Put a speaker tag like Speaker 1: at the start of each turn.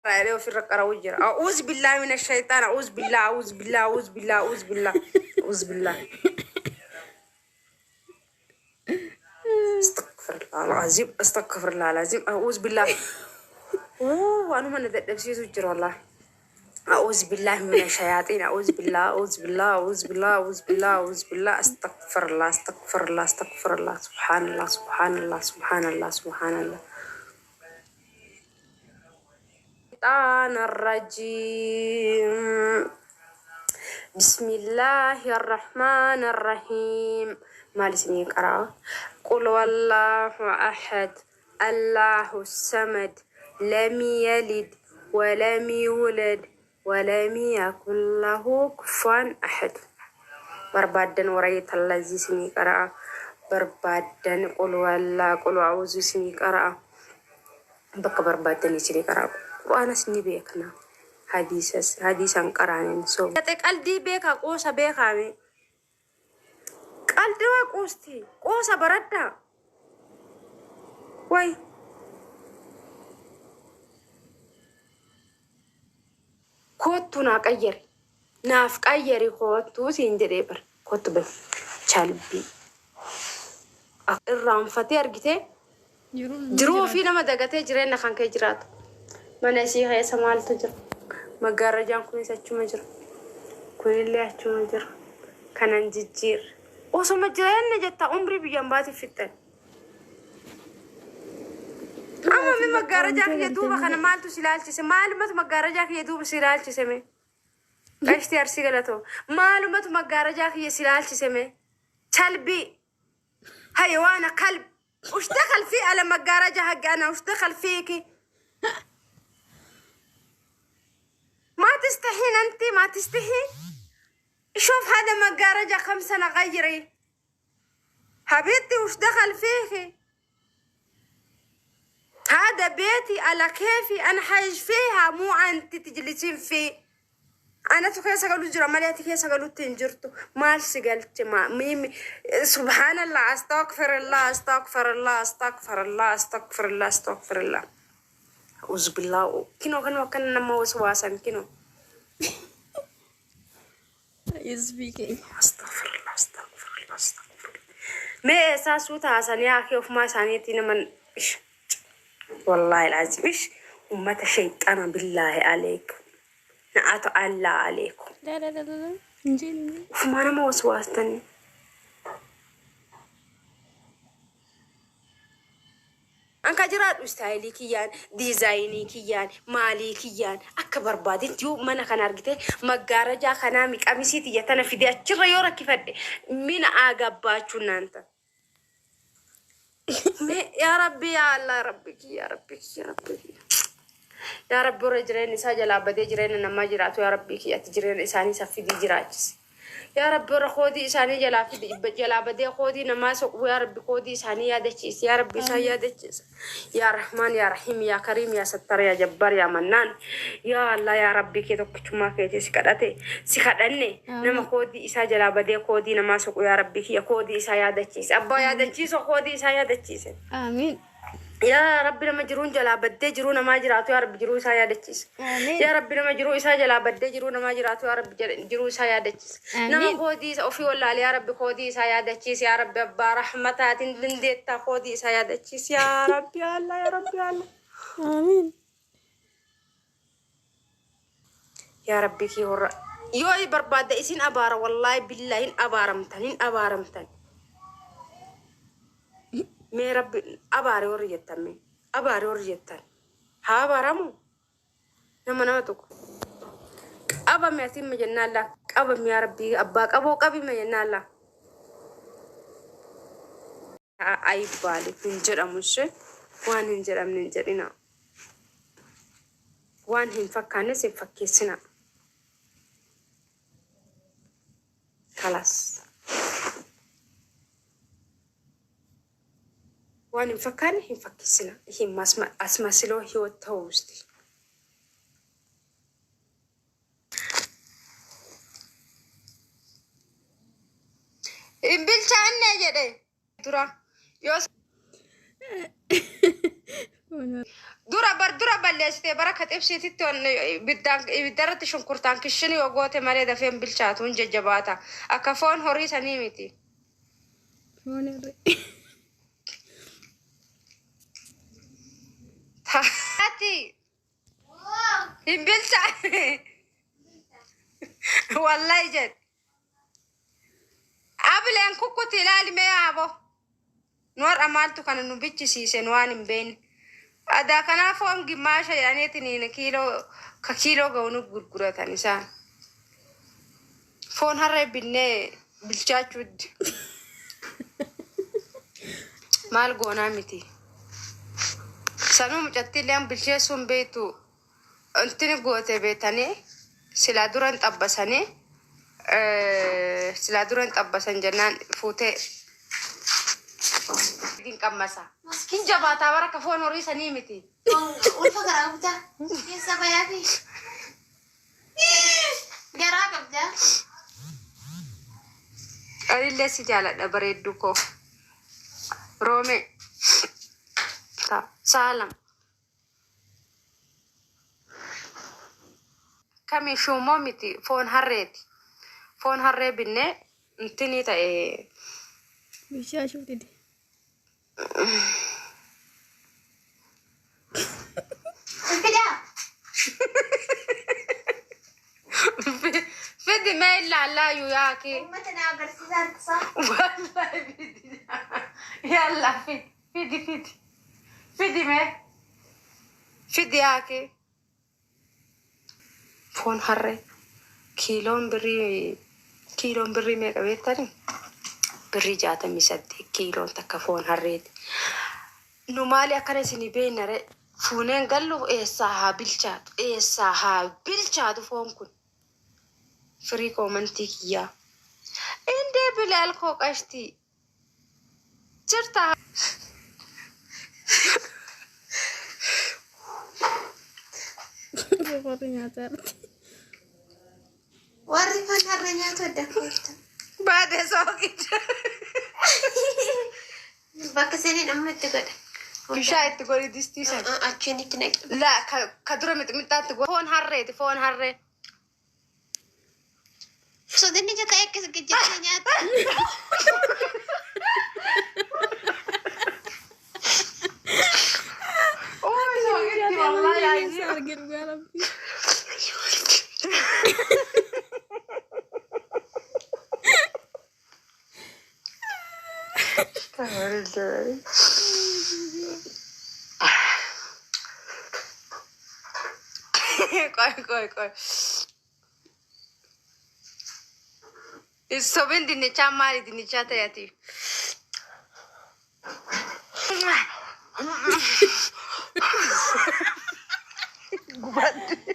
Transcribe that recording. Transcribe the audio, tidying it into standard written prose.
Speaker 1: Jedhee ofirra qara'uu jira. A'uuz billaa mina shayxaan, a'uuz billaa, a'uuz billaa, a'uuz billaa, a'uuz billaa, a'uuz billaa. Astagfirullah alazim, astagfirullah alazim, a'uuz billaa. Waanuma na dadhabsiisu jira wallah. A'uuz billaahi mina shayaaxiin, a'uuz billaa, a'uuz billaa, a'uuz billaa, a'uuz billaa, a'uuz billaa, astagfirullah, astagfirullah, astagfirullah, subhaanallah, subhaanallah, subhaanallah, subhaanallah. الشيطان الرجيم. بسم الله الرحمن الرحيم. مال سنين قرأ. قل والله أحد، الله الصمد، لم يلد ولم يولد ولم يكن له كفوا أحد. Barbaadan warayit allazii sinii qara'a, barbaadan qul wallaa, qul a'uuzu sinii qara'a, bakka barbaadan isinii qara'a. Qur'aanas ni beekna, hadiisas, hadiisan qaraanin so qaldii beekaa, qoosa beekaame, qaldii waa qoosti, qoosa baradhaa way. Koottu naa qayyari, naaf qayyari, koottuu siin jedhee bar, koottu bar chalbii irraanfatee argitee jiruu ofii nama dagatee jireenya kan kee jiraatu. Mana isii keessa maaltu jira? Maggaarrajaan kunis achuma jira, kunillee achuma jira. Kanan jijjiirre osoma jireenya jetta umrii biyyaan baatiif fixxan. Amma mi maggaarrajaa kiyya duuba kana maaltu si ilaalchise? Maalumatu maggaarrajaa kiyya duuba si ilaalchise? Mee qashtii Arsii galatoo, maalumatu maggaarrajaa kiyya si ilaalchise? Mee chalbii hayawaana kalb, وش دخل في على مقارجة حق انا؟ وش دخل فيكي؟ ما تستحين انت؟ ما تستحي؟ شوف هذا مقارجة 5 سنة غيري حبيبتي، وش دخل فيكي؟ هذا بيتي على كيفي، انا حايش فيها، مو انت تجلسين فيه. Anatu keessa galu jira malee ati keessa galutti hin jirtu. Maal si galche? Miimi subhaanallah, astagfirullah, astagfirullah, astagfirullah, astagfirullah, astagfirullah. Uzbillah, kinoo kanuma akkana nama waswaasan kinoo.
Speaker 2: Yusufii keenya.
Speaker 1: Astagfirullah, astagfirullah, astagfirullah. Mee eessaa suuta haasanii haakee ofumaa isaaniitti naman ish. Wallaahi laazim ish, ummata shayxana, billaahi aleekum. Na'atu Allah aleekum.
Speaker 2: La la la la hin jenne.
Speaker 1: Ofumaa nama waswaastanii. Anka jiraadhu style kiyyaan, design kiyyaan, maalii kiyyaan akka barbaadetti. Yoo mana kana argite maggaarajaa kanaa qamisii tiyya tana fide achirra yoo rakkifadhe mina aagabbaachuun naan ta'a. Mee yaa Rabbi, yaa Allah, yaa Rabbi kiyya, yaa Rabbi kiyya, yaa Rabbi kiyya. Yaa Rabbi, warra jireenya isaa jalaa badee jireenya namaa jiraatu, yaa Rabbi kiyya, ati jireenya isaanii saffidii jiraachisi. Yaa Rabbi, warra koodii isaanii jalaa fidi jalaa badee koodii namaa soqu, yaa Rabbi, koodii isaanii yaadachiisi, yaa Rabbi, isaan yaadachiisa. Yaa Rahmaan, yaa Rahiim, yaa Kariim, yaa Sattar, yaa Jabbar, yaa Mannaan, yaa Allah, yaa Rabbi kee tokkichummaa keetii si kadhate, si kadhanne, nama koodii isaa jalaa badee koodii namaa soqu, yaa Rabbi kiyya, koodii isaa yaadachiisi. Abbaa yaadachiiso, koodii isaa yaadachiise.
Speaker 2: Amiin.
Speaker 1: Yaa Rabbi, nama jiruun jalaa baddee jiruu namaa jiraatu, yaa Rabbi, jiruu isaa yaadachiisa.
Speaker 2: Amiin.
Speaker 1: Yaa Rabbi, nama jiruu isaa jalaa baddee jiruu namaa jiraatu, yaa Rabbi, jiruu isaa yaadachiisa. Nama
Speaker 2: Amiin.
Speaker 1: koodii isa ofii wallaale, yaa Rabbi, koodii isaa yaadachiisi. Yaa Rabbi, abbaa rahmataatiin dandeettaa, koodii isaa yaadachiisi. Yaa Rabbi, yaa Allah, yaa Rabbi, yaa Allah.
Speaker 2: Amiin.
Speaker 1: Yaa Rabbi kii horra yoo barbaadda isin abaara, wallaahi billaahi hin abaaramtan, hin abaaramtan. Mee Rabbi abaare warri jettan, mee abaare warri jettan, haa abaaramu nama nama tokko qabame asimma jennaan laa qabame, yaa Rabbi, abbaa qaboo qabime jennaan laa ayibbaale hin jedhamu, ishee waan hin jedhamne hin jedhina, waan hin fakkaannes hin fakkeessina, kalaas waan hin fakkaanne hin fakkeessina. ይሄ አስመስሎ ህይወት ተው እስቲ። Hin bilchaanne jedhe dura yoo.
Speaker 2: Foon harree.
Speaker 1: Dura bar dura balleessitee bara ka xibsiititti ibiddarratti shunkurtaan kishinii yoo goote malee dafee hin bilchaatu, hin jajjabaata. Akka foon horii sanii miti.
Speaker 2: Foon harree.
Speaker 1: Taati hin bilchaane. Wallahi jedhe. Abileen kukkuti ilaali mee yaabo. Nu har'a maaltu kana nu bichisiise nu waan hin beekne. Adaa kanaa foon gimmaasha jedhaniitiin kiiloo ka kiiloo ga'u nu gurguratan isaan. Foon harree binnee bilchaachuutti. Maal goonaa miti. Sanuu mucattiillee bilcheessuun beektu intini goote beetanii silaa dura hin xabbasanii, silaa dura hin xabbasan jennaan fuutee hin qammasa. Hin jabaataa bara ka foon horii sanii miti.
Speaker 3: Ulfa garaa qabdaa. Keessa bayaa fi garaa qabdaa.
Speaker 1: Anillee si jaaladha bareedduu koo. Roomee. Saalam. Kami shuumoo miti, foon harreeti. Foon harree binnee intinii ta'e.
Speaker 2: Bilchaachuu dide.
Speaker 3: Fidaa.
Speaker 1: Fidi mee ilaallaa yaaki.
Speaker 3: Uummata na agarsiisaa harkisaa.
Speaker 1: Wallahi fidi. Yalla fidi fidi fidi. Fidi mee. Fidi yaaki. Foon harree kiiloon birrii, kiiloon birrii meeqa beektani? Birrii 68 kiiloon takka foon harreeti. Nu maali akkana isinii beekna ree? Fuuneen gallu eessaa haa bilchaatu, eessaa haa bilchaatu foon kun. Firii koomantii kiyyaa. Indee Bilaal koo qashtii. Jirta.
Speaker 2: Warri nyaataa irratti.
Speaker 3: Warri foon harree nyaatu adda koolta.
Speaker 1: Baatee sookidda.
Speaker 3: Bakka seenin amma itti godha.
Speaker 1: Bishaan itti godhi distii sana.
Speaker 3: Achiin itti naqi.
Speaker 1: La ka dura mixmixaatti godhi. Foon harreeti, foon harree.
Speaker 3: Sodinni jata akkas gajjattee nyaata.
Speaker 1: Oi sookiddi wallahi
Speaker 2: Keessa
Speaker 1: ajiiba.
Speaker 2: arge dhugaa rabbii.
Speaker 1: Qoy qoy qoy. Sobin dinnichaa maali dinnichaa ta'eeti? Gubadde.